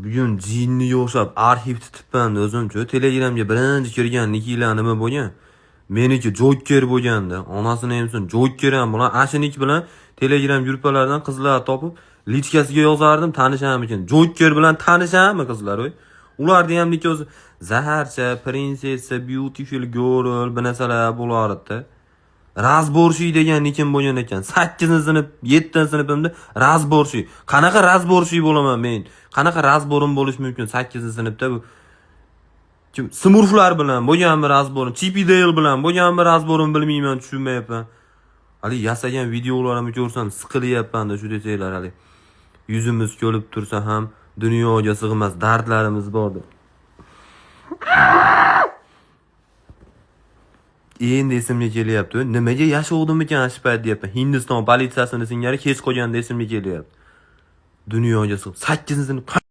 Bugun jinniga o'xshab arxiv tutibman o'zimchi. Telegramga birinchi kirgan nikinglar nima bo'lgan? Meniki Joker bo'lganda, onasini emsin, Joker ham bilan ashinik bilan Telegram gruppalardan qizlar topib, личка siga yozardim, tanishamikin. Joker bilan tanishami qizlar, oy? Ularni ham niki o'zi zaharcha, prinsessa, beautiful girl bir narsalar bo'lardi. Разборщик degan nikim bo'lgan ekan. 8-sinf, 7-sinfimda разборщик. Qanaqa разборщик bo'laman men? Qanaqa разбор im bo'lishi mumkin 8-sinfda bu? Kim Smurflar bilan bo'lganmi разбор im, Chip Dale bilan bo'lganmi разбор im bilmayman, tushunmayapman. Hali yasagan videolarimni ko'rsam siqilyapman-da shu desanglar hali. Yuzimiz ko'lib tursa ham dunyoga sig'mas dardlarimiz bordir. Endi esimga kelyapti. Nimaga yashovdimikan shu payt deyapman. Hindiston politsiyasini singari kech qolganda esimga kelyapti. Dunyoga sig'ib 8-sinf.